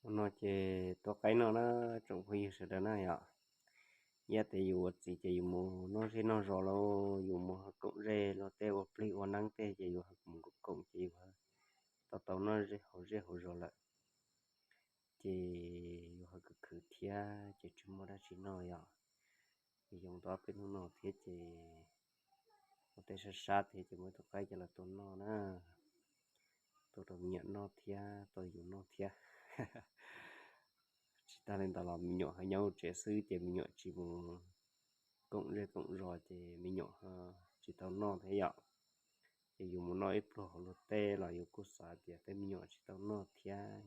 Hnub no ces tuaj qaib noj na tsoom phooj ywg sawv daws na yom. Yog tias yus ua txiv ces yus mus noj zej noj zos los yus mus koom zej los tej ua plig ua neeb tej ces yus mus koom koom ces yus tau tau noj zej hauv zej hauv zos lawm. Ces yus ho khwv khwv thiab ces tsis muaj dab tsi noj yom. Yus yoo tau ob peb hnub no thiab ces ua tej sab sab thiab ces muab tus qaib coj los tua noj na, tua rau me nyuam noj thiab tua yus noj thiab. Tsis tas li ntawd los me nyuam ho nyob hauv tsev xwb ces me nyuam tsis mus koom zej koom zos ces me nyuam ho tsis tau noj thiab yom. Ces yus mus noj ib pluag hauv luag teb los yus kuj xav tias tej me nyuam tsis tau noj thiab.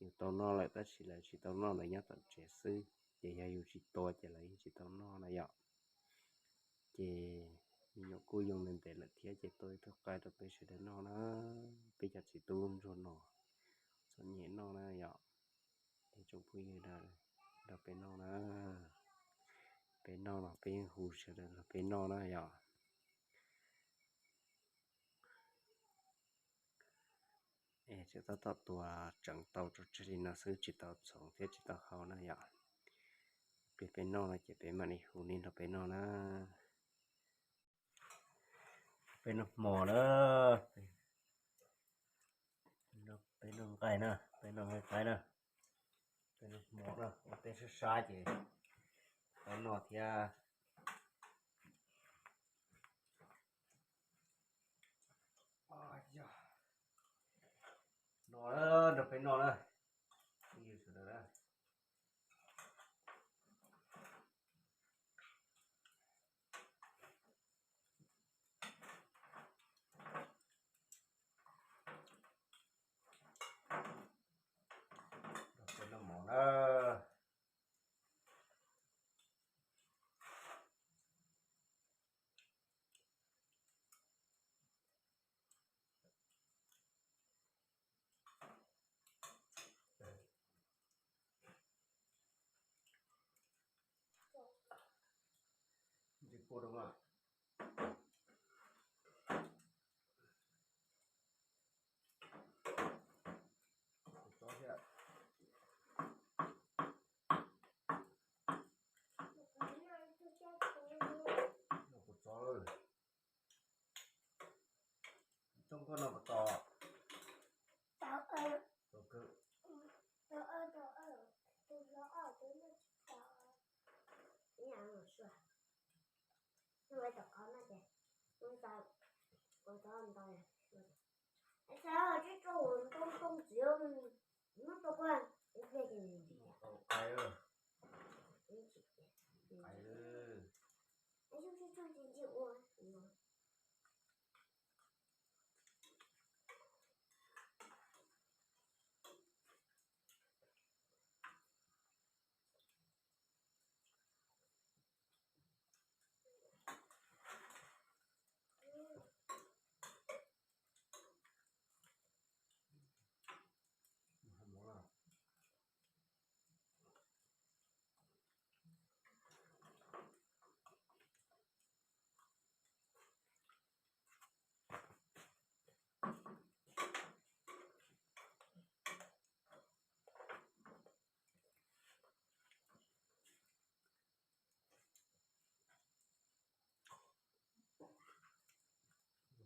Yus tau noj lawm tab sis lawv tsis tau noj, lawv nyob tom tsev xwb, ces yog yus tsis tua ces lawv yeej tsis tau noj na yom. Ces me nyuam kuj yoo ntev ntev lawm thiab ces tua ib tug qaib rau peb sawv daws noj na, peb cov txiv tub ntsuag no txom nyem noj na yom. Es tsoom phooj ywg nrog peb noj na, peb noj los peb yeej hu sawv daws nrog peb noj na yom. Es tseem tab tom tua tseev tau tso tseg li no xwb tsis tau txhoov thiab tsis tau hau na yom. Peb, peb noj no ces peb mam li hu nej nrog peb noj na. Peb noj hmo na, peb noj nqaij na, peb noj nqaij qaib na, peb noj hmo na, ua tej sab sab ces tau noj thiab. Noj na, nrog peb noj na, phooj ywg sawv daws na. Nrog peb noj mov na. Ntsis kua rau mas. Kuv tsob thiab. Kuv tsob lawm. Tsob koj no puas tau? Tau kawg. Tau qais, qais lawm.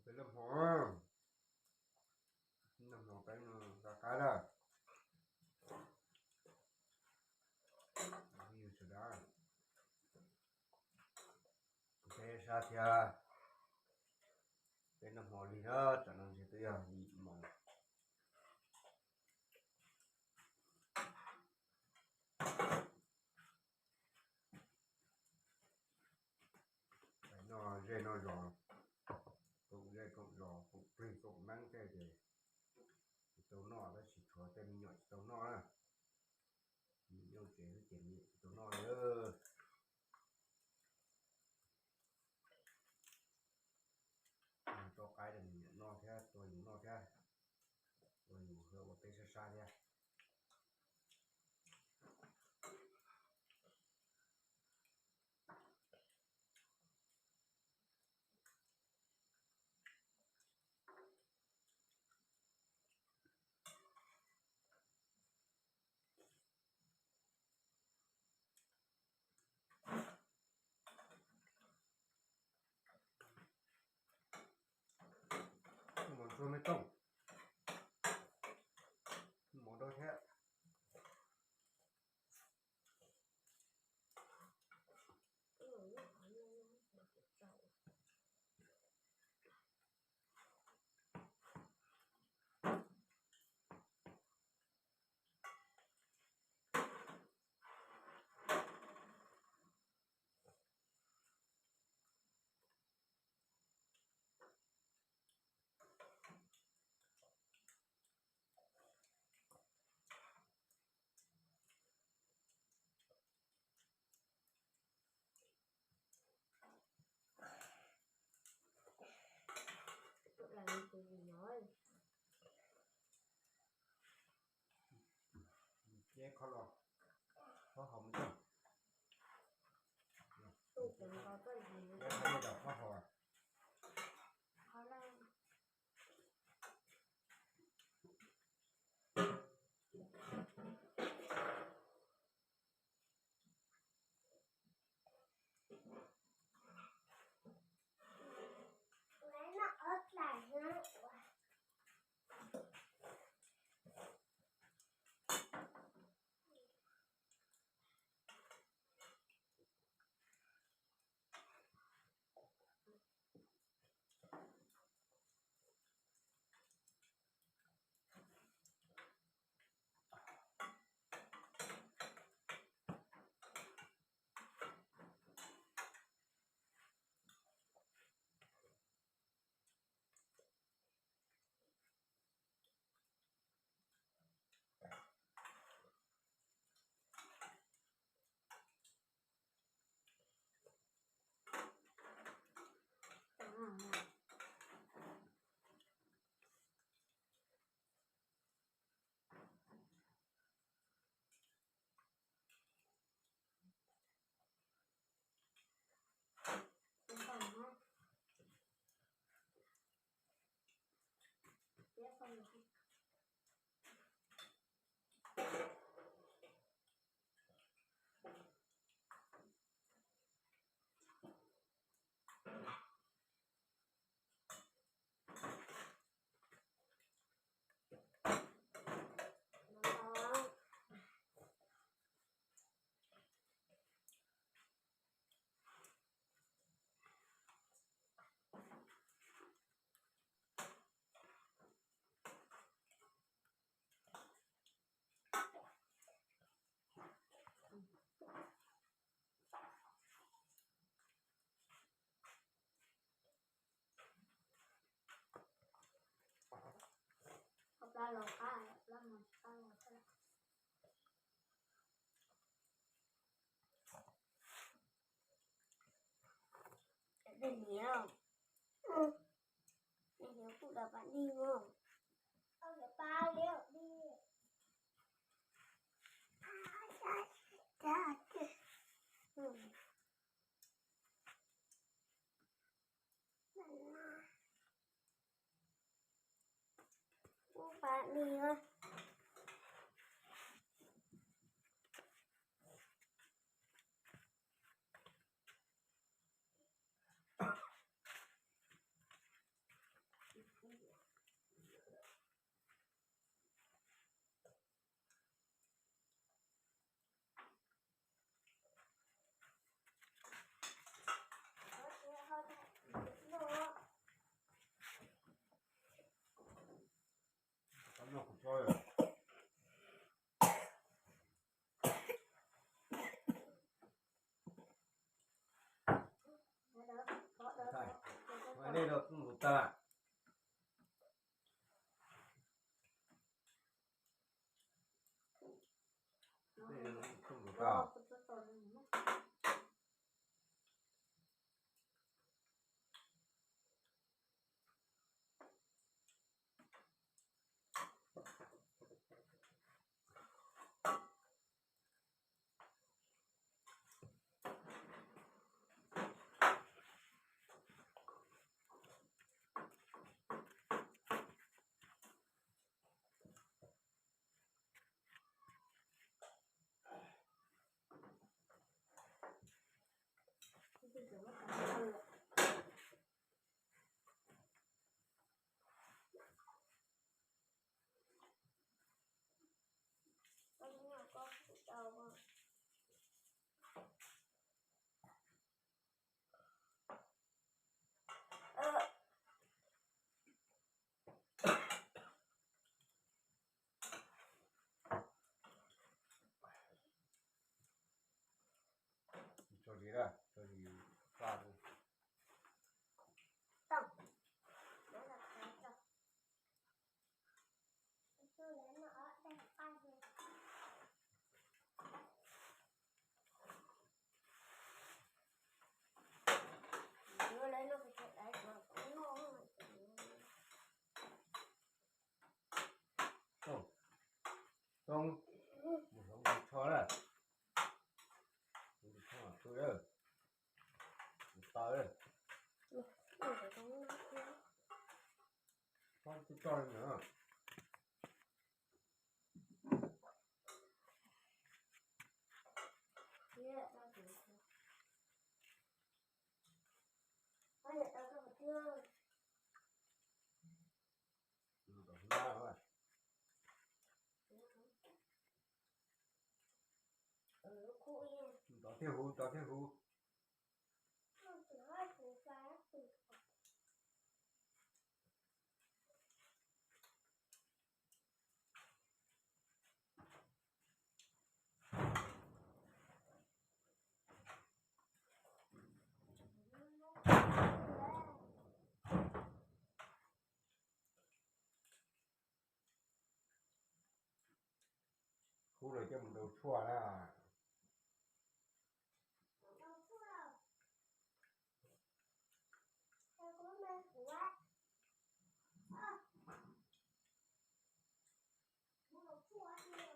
Peb noj hmo, noj hmo peb noj qab qab na. Yus sawv daws, kuv peb sab thiab, peb noj hmo lig na, tsam no ntshe twb yog yim moos. Noj zej noj zos, koom zej koom zos, koom plig koom neeb tej ces tsis tau noj, tab sis tshuav tej me nyuam tsis tau noj na. Me nyuam tsev xwb ces me nyuam tsis tau noj li. Tau qaib rau me nyuam noj thiab, tua yus noj thiab, ua yus ua peb sab sab thiab. Ua me tooj, mov dua thiab. Ces kho los, kho hauv mus coj. Kho hauv. Hauv plab los qab, plab mas tsis qab los thiab. Dej niam, dej niam kuj dam pam dij mog. Dej niam pab liab dij. Ub, pab dij. Nej los kuj ntxuv tag. Toob, mus hloov tus tsho na. Tus tsho, tus taw, tso tso li na. Tov thiab huv, tov thiab huv. Huv lawm coj mus rau tshuaj na. Nws ntshai. Nws thiaj li.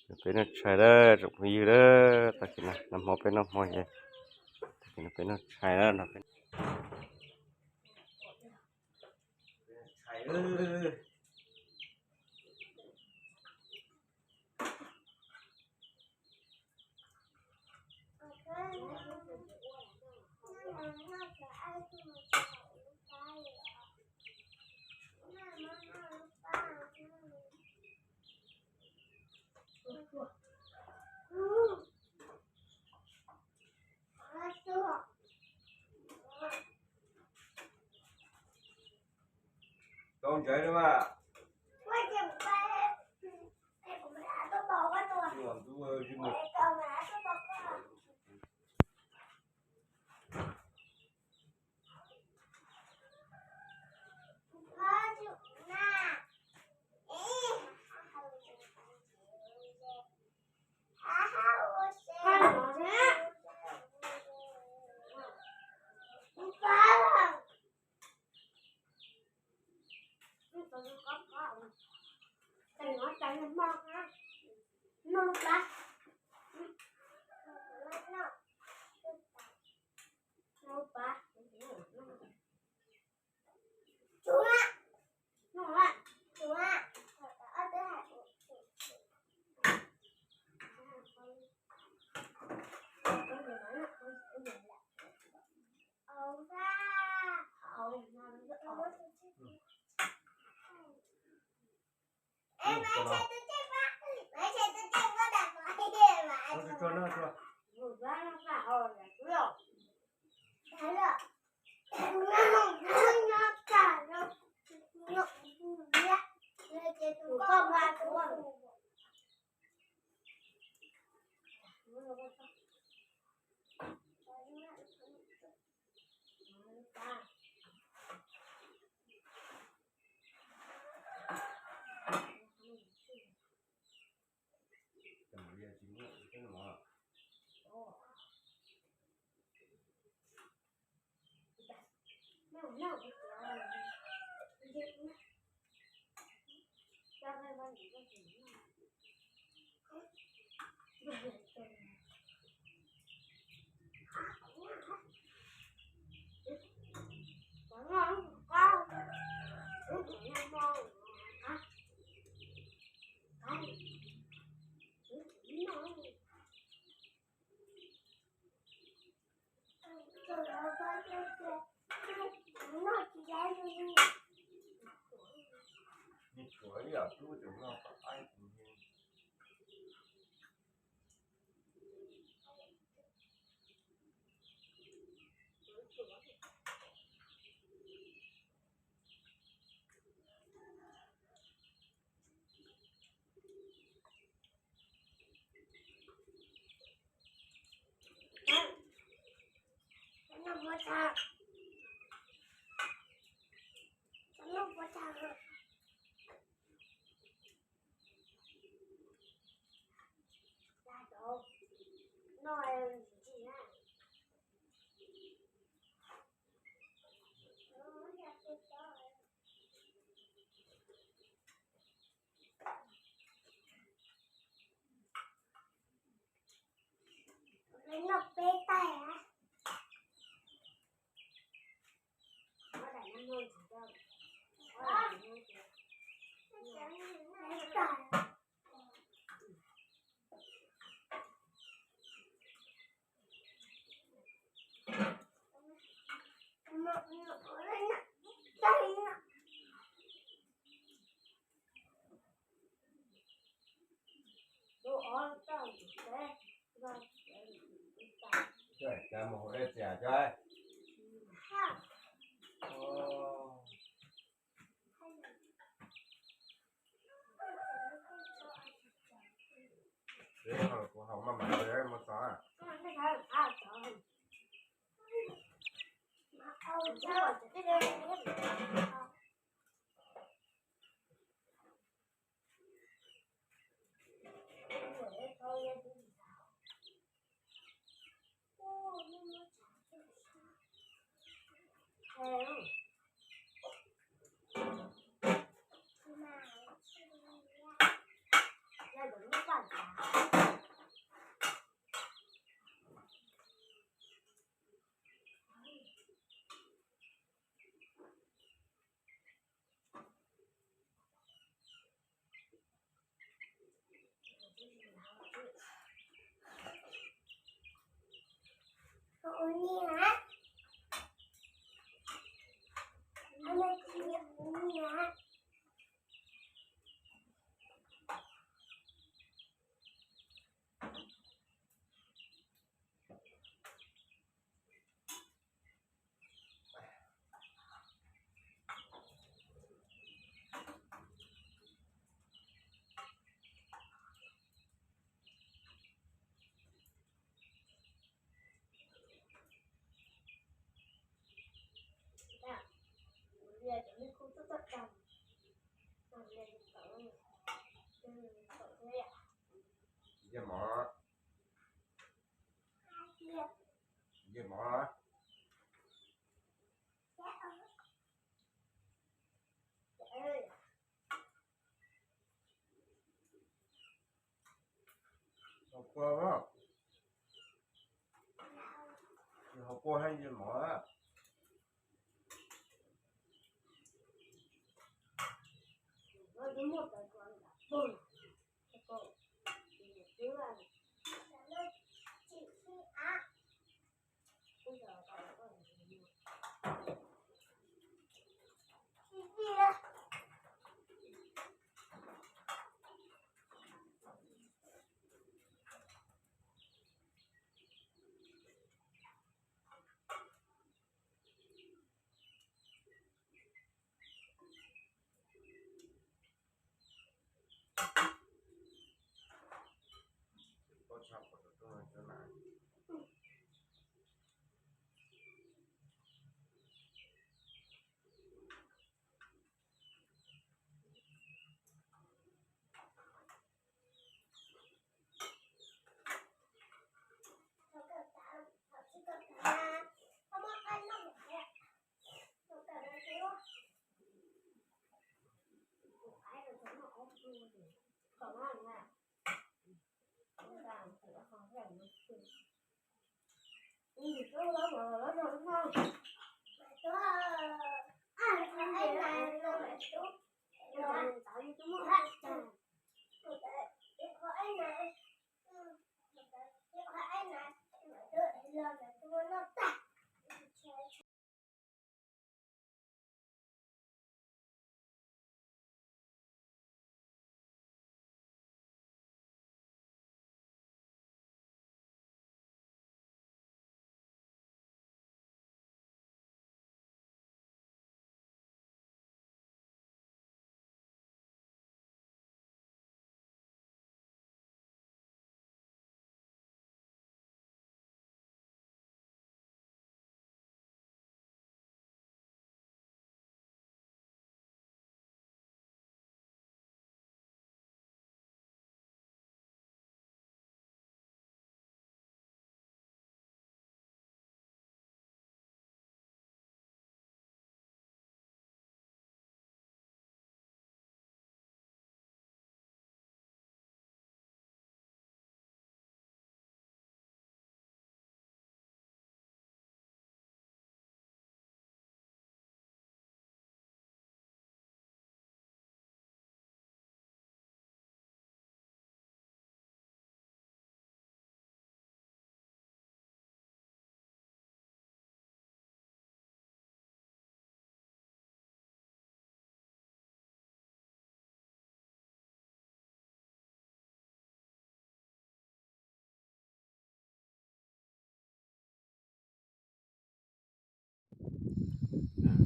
Peb noj tshais lawm tsoom phooj ywg lawm, tag kis no noj hmo peb noj hmo es, tag kis no peb noj tshais lawm no peb Tau ntawd mas. Noj peb tais. Kuv haus maj mam mus xov. Ncej mov, ncej mov. Hauv pua, hauv pua haj nce mov.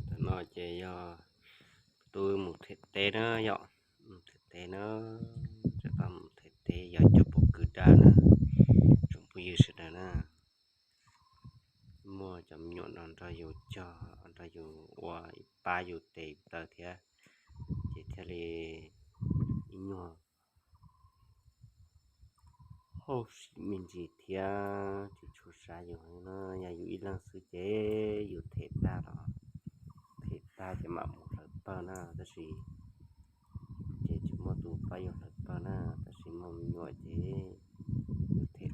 Tam no ces yog tub mus them teb na yom, mus them teb na, tseem mus them teb yog cov pov kwv dab na, tsoom phooj ywg sawv daws na. Muaj cov me nyuam no nrog yus cog, nrog yus ua, pab yus tes taw thiab, ces thiaj li ib nyuag hauj sim me ntsis thiab tsis tshua sab yus na. Yog yus ib leeg xwb ces yus them tag los them tag ces mam mus hlawv pawg na, tab sis ces tsis muaj tus pab yus hlawv pawg na, tab sis muaj me nyuam ces yus them